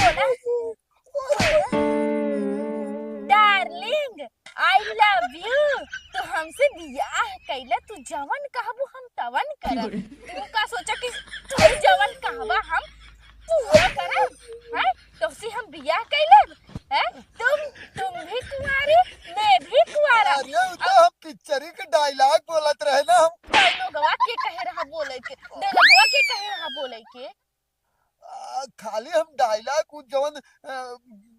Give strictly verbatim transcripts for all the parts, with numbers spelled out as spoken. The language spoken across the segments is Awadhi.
बोला। Darling, I love you। तू हमसे बियाह कइला, तू जवन कहबू हम तवन करब। तू का सोचा कि तू जवन कहबा हम पूरा करब? हैं? तोहसे हम बियाह कइले, हैं? तुम, तुम भी कुंवारी, मैं भी कुंवारा। अरे, उ तो हम पिक्चरी के dialogue बोलत रहे ना हम। Dialogueवा के कहे रहा बोले के? Dialogueवा के कहे रहा बोले के? आ, खाली हम dialogue उ जवन, अ,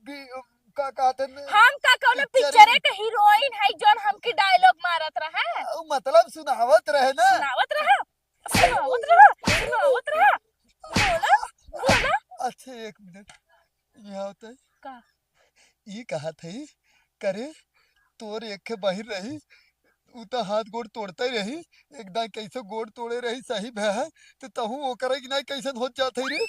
बी-, का कहत हैं न, हम का कौनो पिक्चर पिक्चरे में के heroine है जौन हमके dialogue मारत रहे? उ मतलब सुनावत रहे ना। सुनावत रहे? सुनावत रहे? सुनावत रहे? बोला, बोला। अच्छा, एक मिनट, यहाँ होता है। का? ई कहत है, करे, तोर एक बहिन रही, उ त हाथ गोड़ तोड़ते रही, एक दाई कैसे गोड़ तोड़े रही, सही भय है, त तहू ओकरे की नाई कैसन होत जात है रे?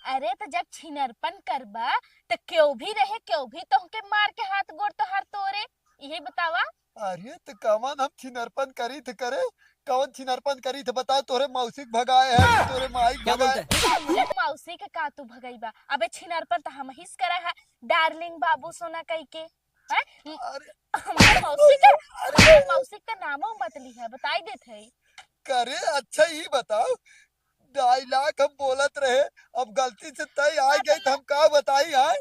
अरे, त जब छिनरपन करबा, त केहू भी रहे, केहू भी तोहके मार के हाथ गोड़ तोहार तोड़े, इहे बतावा। अरे, त कवन हम छिनरपन करी थे करे, कवन छिनरपन करी थे, बताओ, तोरे मौसी के भगाए है, तोरे माई के क्या बोलते भगाए? हैं? मौसी के का तू भगइबा? अबे, छिनरपन त हमहिस करा है, darling बाबू सोना कह के। हैं? अरे। हमरे मौसी के, अरे। हमरे मौसी के नामो मत लिहा, बताई देत है। करे, अच्छा, ई बताओ, dialogue हम बोलत रहे, अब गलती से तय आ गई, त हम का बताई, आय?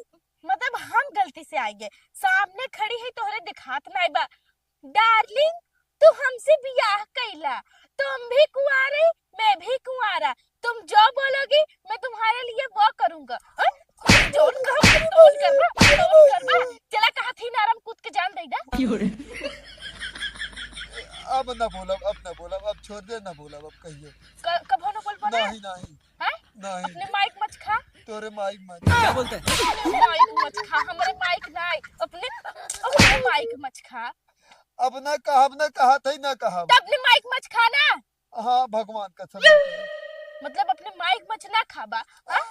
मतलब, हम गलती से आ गए, सामने खड़ी है, तोहरे दिखात नाई बा। Darling, तू हमसे बियाह कइला, तुम भी कुंवारे, मैं भी कुंवारा, तुम जो बोलोगी, मैं तुम्हारे लिए वो करूंगा। हैं? जौन कहब, तौन करबा, तौन करबा। चला, कहा थी नारम कूद के जान दे दा। अब ना बोलब, अब ना बोलब, अब छोड़ दे, ना बोलब, अब कहियो। क-, कभो ना बोलबो ना? नहीं, नहीं। हैं? नहीं। अपने माइक मत खा। तोरे माइक मत। क्या बोलते हैं? अपने माइक मत खा, हमरे माइक नहीं। अपने, अपने माइक मत खा। अब ना कहब, ना कहत है, ना कहब। त अपने माइक मत खा ना। हाँ, भगवान कसम। मतलब अपने माइक मच ना खाबा, हाँ?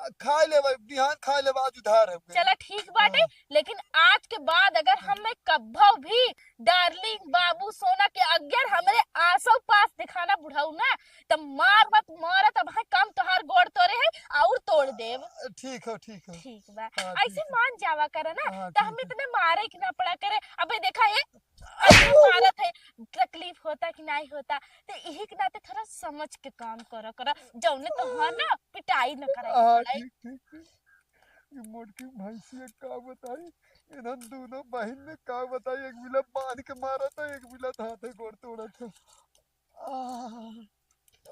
आ, खाए लेबा, बिहान खाए लेबा, आज उधार है। चला ठीक बाटे, हाँ। लेकिन आज के बाद अगर हमें कब्बो भी darling बाबू सोना के अगर हमरे आसो पास दिखाना बुढ़ऊ ना, त मार मत मारा, तब हम कम तोहार गोड़ तोड़े है और तोड़ देब। ठीक हो, ठीक हो। ठीक बा, हाँ, ऐसे ठीक हो। मान जावा करा ना, हाँ, त हम ठीक हो। इतने मारे के ना पड़ा करे। अबे देखा ये अरे मारत है, तकलीफ होता कि नाई होता, त इही के नाते थोड़ा समझ के काम करा करा, जौने तो है ना, पिटाई न करे के हाँ, पड़े। ठीक, ठीक, ठीक। ये मोटकी भैंसिया का बताई, इन्हन दोनों बहिन में का बताई, एक बिला बांध के मारत है, एक बिला हाथे गोड़ तोड़त है। आह,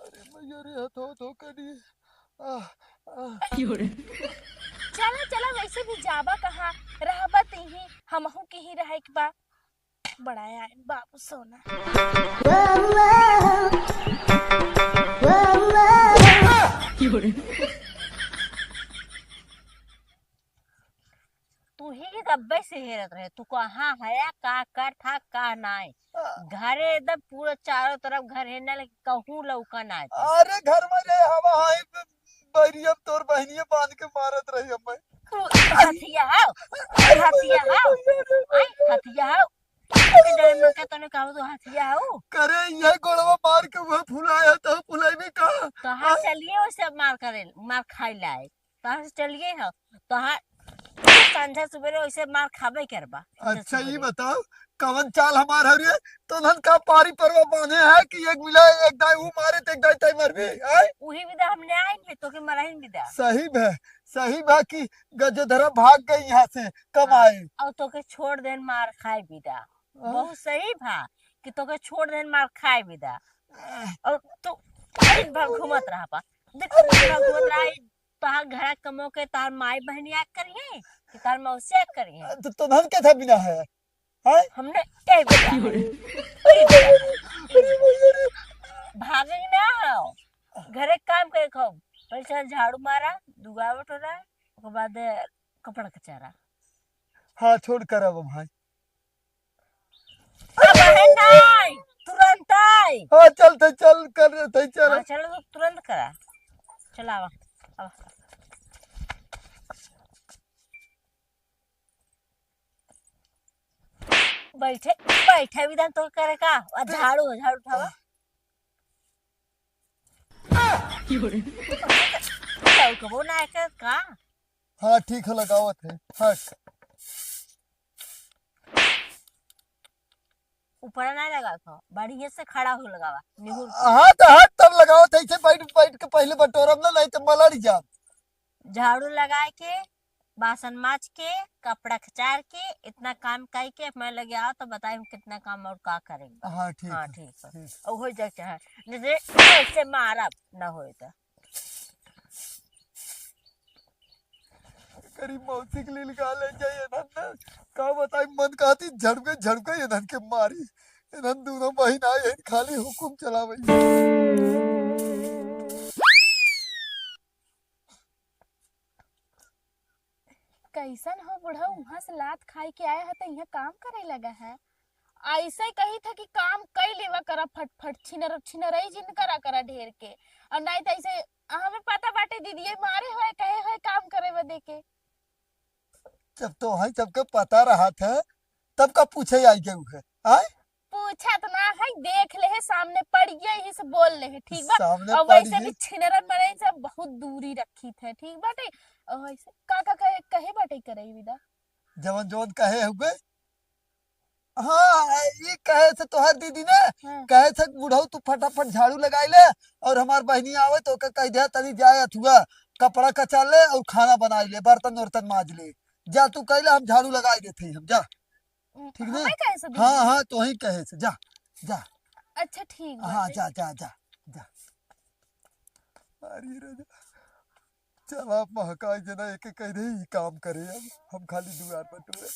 अरे मैया रे, हथो, हथो करी। आह, आह। चला, चला, वैसे भी जाबा कहाँ, रहबा तिही, हमहू के ही रहे के बा। बड़ा आए बाबू सोना। तू ही के कब्बे से हेरत रहे, तू कहाँ है, का करत हा, का नाय। आ। घरे एकदम पूरा चारों तरफ घर है ना, लेकिन कहूँ लौका ना है। अरे घर में रे हवा है, ब-, बैरिया तोर बहनिया बांध के मारत रही हमें। तू हथिया हो, अरे हथिया हो, अरे, अरे, अरे, हथिया हो। अरे, डर में का तने कहा तू हथिया हो? करे ये गोड़वा मार के वह फुलाया तो फुलाई भी का? तो हाँ, हाँ? चलिए वैसे मार करे, मार खाई लाए। तोहार से चलिए हो, तोहार संझा सुबेरे वैसे मार खाबे करबा। अच्छा, ई बताओ, कवन चाल हमार हरे? तोहन का पारी परवा बांधे है कि एक मिला, एक दाई ऊ मारे, त एक दाई तई मरबे, आय? उही विदा हमने आइन है, तोके मरहिन विदा। सही भे, सही भा कि गजोधरा भाग गई यहाँ से कमाए। हाँ, और तोके छोड़ देन मार खाए विदा। हाँ। बहुत सही भा कि तोके छोड़ देन मार खाए विदा। आह। और तू दिन भर घूमत रहा बा। देख, दिन भर घूमत रहा, तोहार घरा कमो के तोहार माई बहनी आग करिहे कि तोहार मौसी आग करिहे? तो तोहन के था बिना है, हैं? हमने ए बेटा, ए बेटा, भागे ना हो, घरे काम करे खाओ, पैसा झाड़ू मारा, दुआ बटोरा, ओकर बाद कपड़ा कचारा। हाँ, छोड़ कर अब भाई। अब है नहीं, तुरंत आई। हाँ, चल, तो चल, कर रहे थे, चल। हाँ, चलो, तो तुरंत करा। चला, आवा, आवा। बैठे, बैठे विधान तो करे का? आ, झाड़ू, झाड़ू उठावा। क्यों रे? चौकबो ना है का? हाँ, ठीक है, लगावत है। हट। ऊपर ना लगा था, बढ़िया से खड़ा हो लगावा, निहुर के। हाँ, तो हट, तब लगावत है, ऐसे बैठ, बैठ के पहले बटोरब ना, नहीं तो मलड़ जाब। झाड़ू लगाए के, बासन माज के, कपड़ा कचार के, इतना काम कई के, मैं लगे आओ तो बताई हम कितना काम और का करेंगे। हाँ, ठीक हाँ, है, ठीक है। ठीक। और हो जाए चाहे, जैसे ऐसे मारब ना होए तो। करी मौसी के लिए निकाल ले जाइए ना, ना। का बताई, मन कहती झड़के, झड़के ये धन के मारी। ये धन दोनों महीना ये खाली हुकुम चलावे। कैसन हो बुढ़ऊ, वहाँ से लात खाई के आया है तो यहाँ काम करे लगा है। ऐसे कही था कि काम कई लेवा करा फटफट, छिनर छिनरई जिन करा करा ढेर के। और नहीं तो ऐसे हमें पता बाटे दीदी, ये मारे होए, कहे होए काम करे बदे के। जब तो है, सबके पता रहा था, तब का पूछे आई गए है? आय? पूछत ना है, देख ले है, सामने पड़ गया, यही से बोल ले है, ठीक बा? सामने और पड़ वैसे गई। भी छिनरन मनई से बहुत दूरी रखी थे, ठीक बाटे? और वैसे का का कहे, कहे बाटे करे विदा? जवन जवन कहे हुए। हाँ, ये कहे से तोहर दीदी ने, हाँ। कहे से बुढ़ऊ तू फटाफट झाड़ू लगाई ले और हमार बहिनी आवे तो ओके कह दिया तनी जाए अथुआ कपड़ा कचार ले और खाना बनाई ले, बर्तन उर्तन माज ले। जा तू कह ले, हम झाड़ू लगाई देते हैं हम, जा। ठीक ने? हमें कहे से हाँ, दीदी? हाँ, तो ही कहे से, जा, जा। अच्छा, ठीक हाँ, बाटे। जा, जा, जा, जा। अरे राजा, चला महकाई जना एके कह दे, ई काम करे, अब हम खाली दुआर पर टोरे।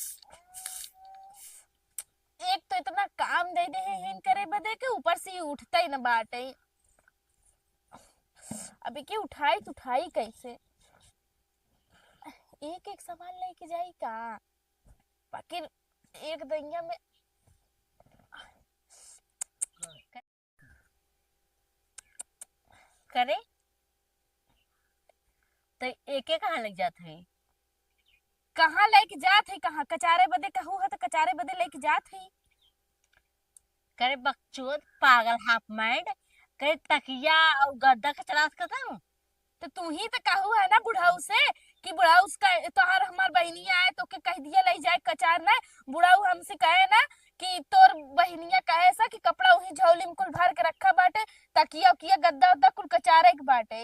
एक तो इतना काम दे दे है हिन करे बदे के, ऊपर से ई उठता ही न बाटे। अभी के उठाई तो उठाई कैसे? एक एक सामान लेके जाई का? बाकी एक दइया में करे, तो एके कहाँ लग जात है? कहाँ लेके जात है? कहाँ कचारे बदे कहू है तो कचारे बदे लेके जात है। करे बकचोद, पागल, half mind, करे तकिया और गद्दा के चलात करता हूँ। तो तू ही तो कहू है ना बुढ़ऊ से कि बुढ़ऊ उसका, तोहार हमार बहिनिया आए तो के कह दिया ले जाए कचार ना। बुढ़ऊ हमसे कहे ना कि तोर बहिनिया कहे सा कि कपड़ा वही झोली में कुल भर के रखा बाटे, तकिया उकिया गद्दा उद्दा कुल कचारे के बाटे।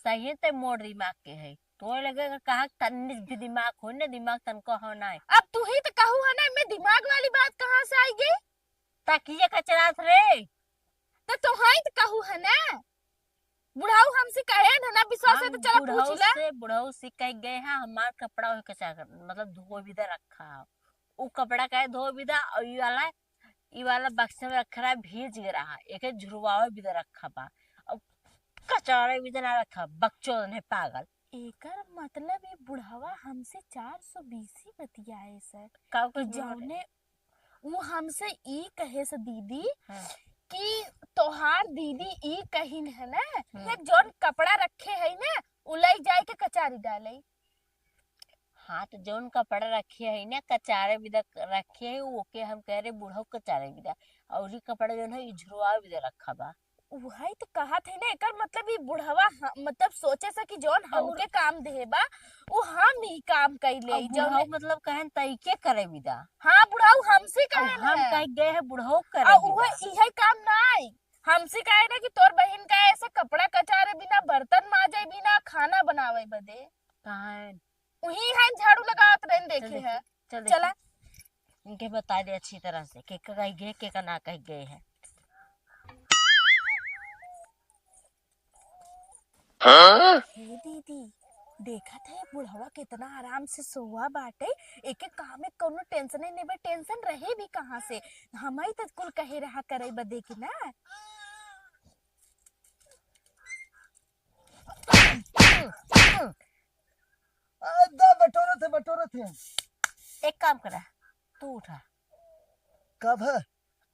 सही ते मोर दिमाग के है, तोर लगे का कहा तन्नी भी दिमाग हो ने, दिमाग तनको हो ना है। अब तू ही तो कहू है ना, मैं दिमाग वाली बात कहाँ से आई गई? तकिया कचरात रे। तो तोहाई तो कहू है ना, बुढ़ऊ हमसे कहे न ना विश्वास है हम तो चला पूछ बुढ़ऊ ला। से, बुढ़ऊ से कह गए हैं, हमार कपड़ा वही कचा कर, मतलब धो भी दे रखा है। उ कपड़ा कहे धो भी दे, और ये वाला, ये वाला बक्से में रख रहा है, भीज गया रहा, एके झुरवावे भी दे रखा बा। अब कचारे भी दे ना रखा, बकचोद नहीं पागल। एकर मतलब ये बुढ़वा हमसे चार सौ बीस ही बतियाए सर। का कि कुछ जौने उ हमसे ई कहे से दीदी हाँ। कि तोहार दीदी ई कहिन है ना हम्म। कि जौन कपड़ा रखे है ना, उ लई जाए के कचारी डाले। हाँ, तो जौन कपड़ा रखे है ना, कचारे बिदा रखे है, ओके हम कह रहे बुढ़ऊ कचारे बिदा। और ई कपड़ा जौन है, ई झुरवा बिदा रखा बा। उहई तो कहत है ना, एकर मतलब ई बुढ़वा ह-, मतलब सोचे से कि जौन और हमके काम देहे बा, उ हम ही काम कई ले, और जौन बुढ़ऊ मतलब कहेन तई के करे बिदा। हाँ, बुढ़ऊ हमसे और कहेन हम है। कह गए हैं बुढ़ऊ करे और बिदा। उहे, इहे काम ना आई, हमसे कहे ना कि तोर बहिन का ऐसे कपड़ा कचारे बिना, बर्तन माजे बिना, खाना बनावे बदे। कहाँ है? उही है, झाड़ू लगावत रहन, चल देखे देखी, है। चल देखी। चला। इनके बता दे अच्छी तरह से, के का कह गए, के का ना कह गए है। हाँ? हे दीदी, देखत है बुढ़वा कितना आराम से सोवा बाटे, एके काम में कोनो tension ही नहीं बा, tension रहे भी कहाँ से? हमई त कुल कहे रहा करे बदे के ना। आ, दा, बटोरत है, बटोरत है। एक काम करा, तू उठा। कब है?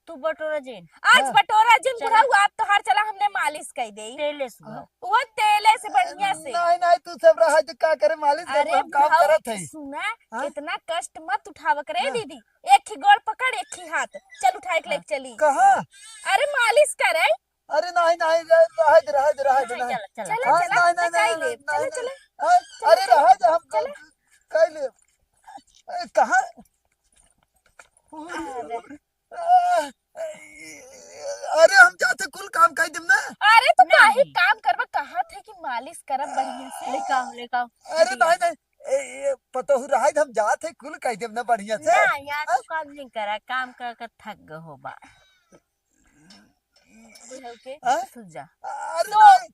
तू बटोरा जिन। आज हाँ। बटोरा जिन चला। बुढ़ऊ, आप तोहार चला, हमने मालिश कई देई। तेले से हाँ। बुढ़ऊ। वो तेले से बढ़िया से। नहीं, नहीं, तू सब रहा जो का करे, मालिश कर, अरे हम काम बुढ़ऊ, करत है। सुना, हाँ? इतना कष्ट मत उठावा करे हाँ। दीदी, एक ही गोड़ पकड़, एक ही हाथ, चल उठा के हाँ। लेके चली। कहाँ? अरे मालिश करे। अरे नहीं, नहीं, रह-, रह दे, रह दे, रह दे, नहीं, नहीं। चला, चला। चला, हाँ, चला, नहीं, नहीं, मैं कई नहीं, लेब। नहीं, चला, नहीं। चला। हाँ, अरे रहा जा, हम चला। कर, कर ले। ए, कहाँ? अरे। अरे, हम जाते कुल काम कर देम ना। अरे, तो काहे नहीं। काम करबा, कहा थे कि मालिश करब बढ़िया से। लेके आओ, लेके आओ। अरे, नहीं, नहीं। ए, ए, पतोहू रहा, हम जाते कुल कर देम ना बढ़िया से। ना, यार, हाँ? तू काम नहीं करा, काम कर कर थक गए हो बा। बुढ़ऊ के हाँ? सुत जा। अरे तो, नहीं।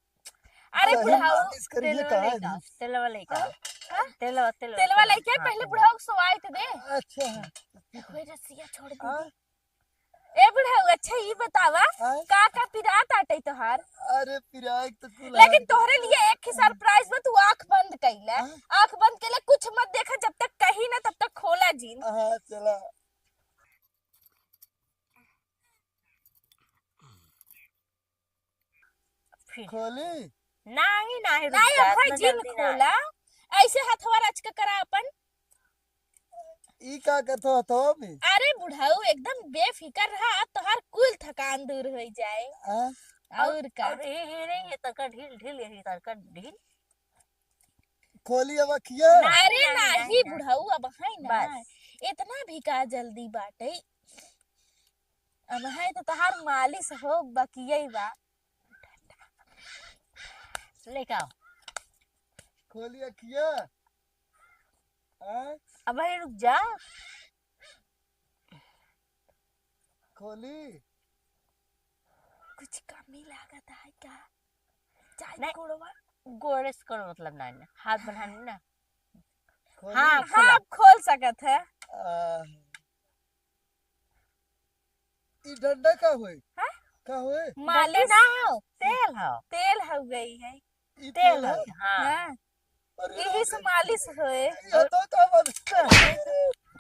अरे अरे, बुढ़ऊ, मालिश करिए, तेलवा कहाँ लेके आओ, है? तेलवा लेके आओ। हाँ? तेलवा, तेलवा, तेलवा तेलवा। लेके हाँ, पहले तेलवा। बुढ़ऊ को सोवाई तो दे। अच्छा। ओए रसिया छोड़ दे। हाँ? ए बुढ़ऊ, अच्छा ई बतावा, हाँ? का का पिरात आटे तोहार? अरे पिराए तो कुल लेकिन है। तोहरे लिए एक ही surprise बा, तू आँख बंद कइला। हाँ? आँख बंद कइला, कुछ मत देखा, जब तक कही ना तब तक खोला जीन। हाँ, चला। फिर। खोली? नाही, नाही, रुक नहीं, जा, अब भाई इतना जीन जल्दी ना। खोला, ऐसे हथवा रच के करा अपन। ई का करत हो हथवा में? अरे बुढ़ऊ, एकदम बेफिकर रहा, तोहार कुल थकान दूर हो जाए। हाँ? और का? और ये, ये नहीं, ये तड़का ढील, ढील, यही तड़का ढील। खोली अब अखिया। अरे नाही, नाही, नाही, नाही। बुढ़ऊ, अब है ना। बस। इतना भी का जल्दी बाटे। अब है तो तहार मालिश हो बकिये बा। लेके आओ। खोली अखिया। हाँ? अब है रुक जा। खोली। कुछ कमी लागत है का? चाहे नहीं। गोड़वा? गोड़े से कोनो मतलब ना है ना। हाथ बढ़ाने ना। खोली। हाँ, खोला। हाँ, खोल सकत है। आ, ई डंडा का होई? हाँ? का होई? मालिश। डंडा ना हो, तेल हो। तेल हो गई है। ई तेल तेल हो, है? हाँ। हाँ। अरे यही से मालिश होए। ये तो का बात? कहे,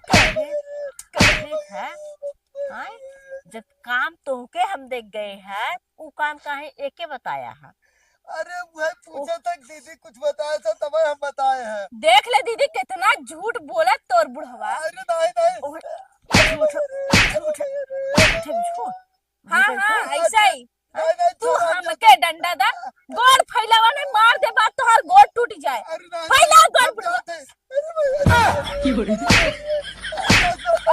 कहे, कहे है, आय? जब काम तोहके हम देख गए हैं, उ काम काहे एके बताया है? अरे वह पूछे ओह। तक दीदी कुछ बताए था, तब हम बताए हैं। देख ले दीदी, कितना झूठ बोला तोर बुढ़वा। अरे नहीं, नहीं। ओह, झूठ, झूठ, झूठ, झूठ। हाँ, झूठ, हाँ, झूठ। ऐसा ही। नहीं, नहीं, तू छोड़ा, हमके छोड़ा। डंडा दा, गोड़ फैलावा नहीं, मार दे बाद तोहार गोड़ टूट जाए। अरे नहीं, फैला नहीं, गोड़ हम बुढ़वा। जाते हैं। अरे भाई, अरे।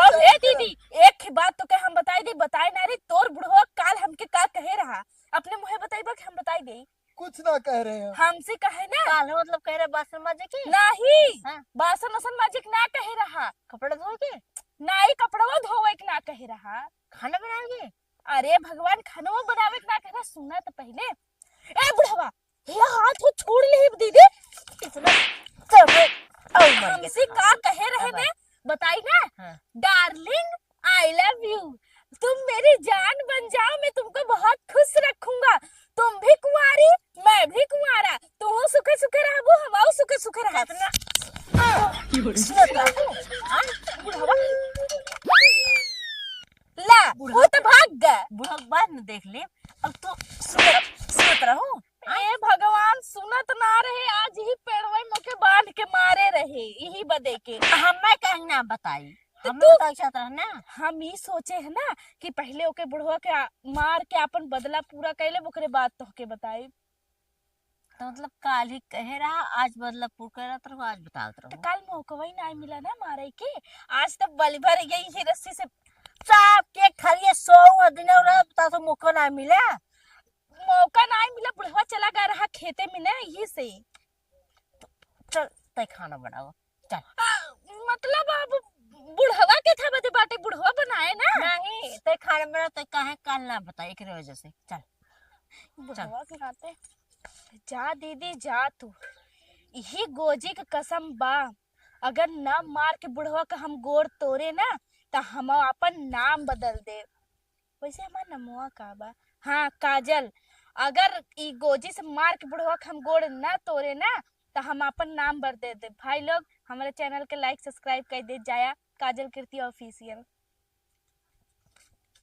अब ए दीदी, एक ही बात तोके हम बताई दी, बताए ना रे, तोर बुढ़वा काल हमके का कहे रहा, अपने मुँहे बताई बा कि हम बताई दे? कुछ ना कह रहे हैं। हमसे कहे ना। काल मतलब कह रहे बासन माजे के? नहीं, हाँ। बासन वासन माजे के ना कहे रहा। कपड़ा धोए के? नहीं, कपड़वा धोवे के ना कहे रहा। खाना बनाए के? अरे भगवान, खानवा बनावे के ना कहे रहा, सुना तो पहले। ए बुढ़वा, हे हाथ हो छोड़ ले दीदी। इतना चढ़े, औ मर गया। हमसे का कहे रहे अब ने, बताई ना? हाँ। Darling, I love you, तुम मेरी जान बन जाओ, मैं तुमको बहुत खुश रखूंगा। तुम भी कुंवारी, मैं भी कुंवारा, तू सुखे सुखे रहबू, हम सुखे सुखे रहब। इतना सुनत रहबू, हाँ? बुढ़वा। ला, बुढ़वा वो तो भाग गए। बुढ़वा बाद में देख ले, अब तो सुनत, सुनत रहू। ए भगवान, सुनत ना रहे, आज ही पेड़वे मोके बांध के मारे रहे, यही बदे के। हमें कहीं ना बताई, तो हमें तू तो अच्छा था ना। हम ई सोचे है ना कि पहले ओके बुढ़वा के आ-, मार के अपन बदला पूरा कैले, ओकरे बाद तोहके बताई। तो मतलब काल ही कहे रहा, आज बदला पूरा करत रहो, आज बतावत तो रहो। काल मौकवा ही ना मिला ना मारे के, आज तो बलि भर गई ही रस्सी से। साहब के खरिए सौ दिन रहा, बता तो मौका ना मिला। मौका ना मिला, बुढ़वा चला गया रहा खेते में ना, यही से। चल, तय खाना बनाओ, चल। आ, मतलब अब बुढ़वा के था बदे बाटे, बुढ़वा बनाए ना। नहीं, तय खाना बना, तय काहे काल ना बता, एकरे वजह से। चल, चल। बुढ़वा के नाते। जा दीदी, जा तू। यही गोजी के कसम बा, अगर ना मार के बुढ़वा का हम गोड़ तोरे ना, त हम अपन नाम बदल दे। वैसे हमार नमवा का बा? हाँ, काजल। अगर ई गोजी से मार के बुढ़वा के हम गोड़ ना तोरे ना, त हम अपन नाम बदल दे। भाई लोग, हमारे channel के like subscribe कर दे जाया, काजल कीर्ति official।